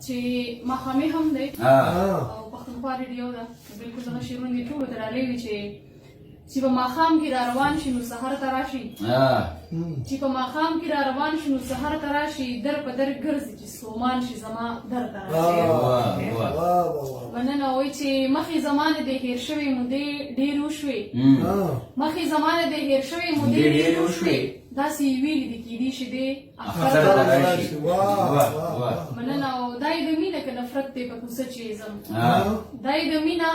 چې ماښامي هم دی ها. او پښتونخوا ریډیو ده. بالکل دغه شعرونه دې ټولو ته ډالۍ وي چې په ماښام کې را روان شي نو سحر ته راشي، چې په ماښام کې را روان شي نو سحر ته راشي، در په در ګرځي چې ستومان شي زما در ته راشي. واه واه. واه واه واه. مننه. وایي چې مخې زمانه دې هېر شوې مودې ډېرې وشوې، مخې زمانه دې هېر شوې مودې مودې ډېرې ډېرې وشوې، وشوې. داسې یې ویلي دي کېدی شي دې اختر اختر ته ته راشي. واه. واه. واه. واه. مننه. او دا یې د مینه که نفرت دی په کوڅه چې ځم، دا یې د مینه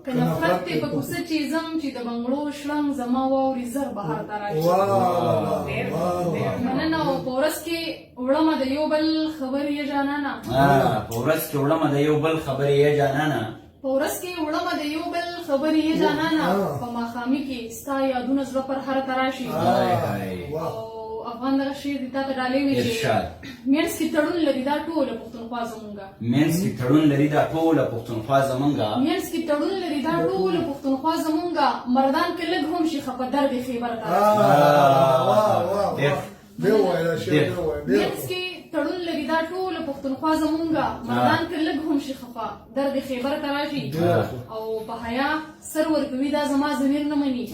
که نفرت دی په کوڅه چې ځم، چې د بنګړو شړنګ زما واوري زر بهر ته راشي. واه واه واه. مننه. او په ورځ کې وړمه د یو بل خبرې یې جانانه، په ورځ کې وړمه د یو بل خبرې یې جانانه، په ورځ کې وړمه د یو بل خبرې یې جانانه، په ماښامي کې ستا یادونه زړه پر هر ته راشي. های های. واه. او افغان، دغه شعر دې تا ته ډالۍ وي چې ارشاد. مینځ کې تړون لري دا ټوله پښتونخوا زمونږه، منځ کې تړون لري دا ټوله پښتونخوا زمونږه، مینځ کې تړون لري دا ټوله پښتونخوا زمونږه، مردان که لږ هم شي خپه درد خیبر ته راشي. واه واه. ډېر. ډېر وایي دا شعر. ډېر. ډېر وایي، ډېر. مینځ کې تړون لري دا ټوله پښتونخوا زمونږه، مردان که لږ هم شي خفه درد خیبر ته راشي. ډېر. او په حیا سر ورکوي دا زما ضمیر نه مني،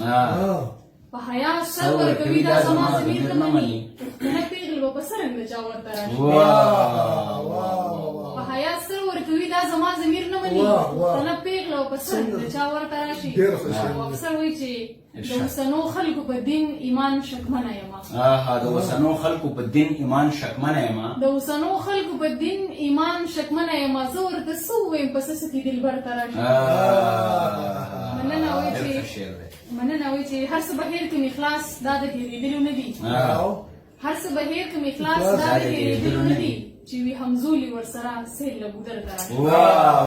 په حیا سر ورکوي دا زما ضمیر نه مني، پښتنه پیغلې به په څرنګه د چا ورته راشي. واه واه. په حیا سر ورکوي دا زما ضمیر نه مني، واه، واه. پښتنه پیغله به په څرنګه د چا ورته راشي. ډېر ښه شعر. او افسر وایي چې د ارشاد. اوسنو خلکو په دین ایمان شکمنه یمه، د اوسنو خلکو په دین ایمان شکمنه یمه، د اوسنو خلکو په دین ایمان شکمنه یمه، زه ورته څه ووایم په څه څه کې دلبر ته راشي. مننه. وایي ډېر چې ښه شعر دی. مننه. وایي چې هر څه به هېر کړم اخلاص دا د هېرېدلو نه دي، هر څه به هېر کړم اخلاص دا د هېرېدلو نه دي، چې وي همزولي ورسره سیل له ګودر ته راشي. واه.